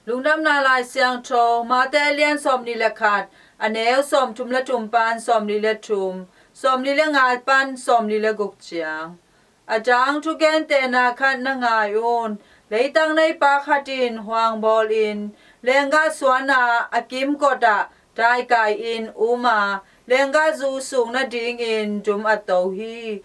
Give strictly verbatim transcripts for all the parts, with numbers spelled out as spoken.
Lungdamna Lai Siangtho, Mate a lian sawmnih le khat, a neu sawmthum le thum pan sawmli le thum, sawmli le nga pan sawmli le guk ciang. A dang thugentehna khat na ngai un. Leitang neipa khat in huang bawlin, lenggah suan a, a kimkot ah daikai in um a, lenggah zu suk nadingin dum a to hi.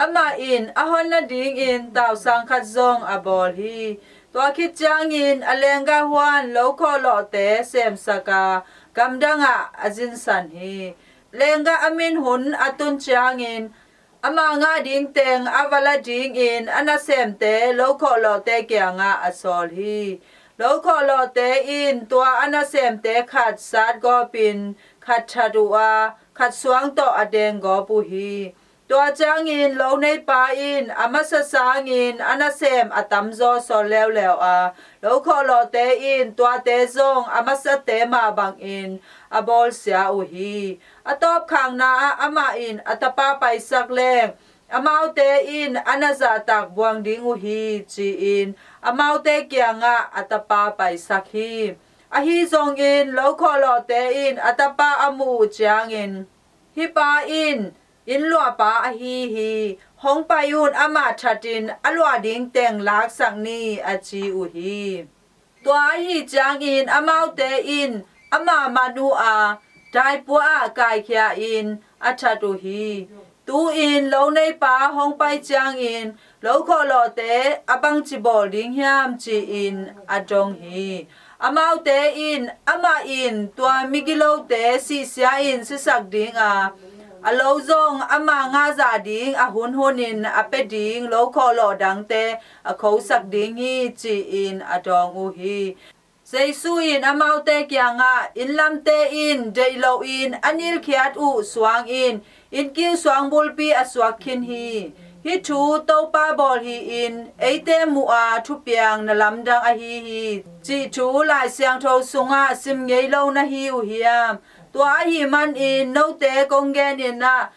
Amah in a hon nadingin tausang khat zong a bawl hi. Tua khit ciangin a lenggah huan lo khawhlawhte semsak a, gamdang ah a zinsan hi. Lenggah a min hun a tun ciangin, ama ngah ding teng a va la dingin a nasemte lo khawhlawhte kiangah a sawl hi. Lo khawhlawhte in tua a nasemte khat satgawpin khat that uh a, khat suang tawh a denggawp uh hi. Tua ciangin lo neipa in a masa sangin a nasem a tamzaw sawl leuleu a, lo khawhlawhte in tuate zong a masate mah bangin a bawlsia uh hi. A tawpkhakna ah amah in a tapa paisak leng, amaute in a na zahtak buang ding uh hi, ci-in amaute kiangah a tapa paisak hi. Ahi zongin lo khawhlawhte in a tapa a muh uh ciangin, hih pa in inn luahpa ahi hi, hong pai un, amah thatin a luah ding teng laksak ni, a ci uh hi. Tua ahi ciangin amaute in amah man uh a, daipua ah kaikhia in a that uh hi. Tu-in lo neipa hong pai ciangin lo khawhlawhte a bangci bawl ding hiam, ci-in a dong hi. Amaute in, amah in tua migilote sihsia in sisak ding a, a lo zong ama ngah zah ding a hunhunin a pia ding lo khawhlawh dangte a khosak ding hi, ci-in a dawng uh hi. Jesu in amaute kiangah, innlamte in deih loin a nilkhiat uh suangin innkiu suang bulpi a suak khin hi. Hih thu Topa bawl hi-in eite muh a thupiang na lamdang ahi hi, cih thu Lai Siangtho sungah sim ngei lo na hi uh hiam? Tua ahi manin note kong genin ah,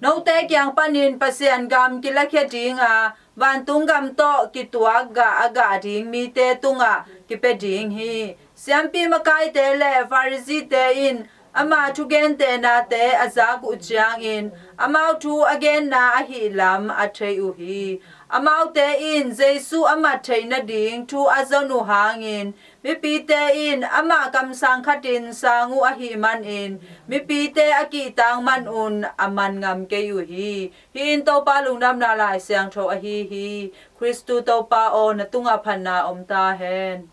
note kiang panin Pasian gam kilakhia ding a, vantung gam tawh kituak gah a gah ding mite tungah kipia ding hi. Siampi makaite le Pharisee-te in ama thugentehnate a zak uh ciangin amau thu a genna ahih lam a thei uh hi. Amaute in Jesu a mat theih nading thu a zon uh hangin, mipite in amah kamsang khatin sang uh ahih manin mipite a kihtak manun a man ngam kei uh hi. Hih in Topa Lungdamna Lai Siangtho ahi hi. Khristu Topa aw, na tungah phatna om ta hen.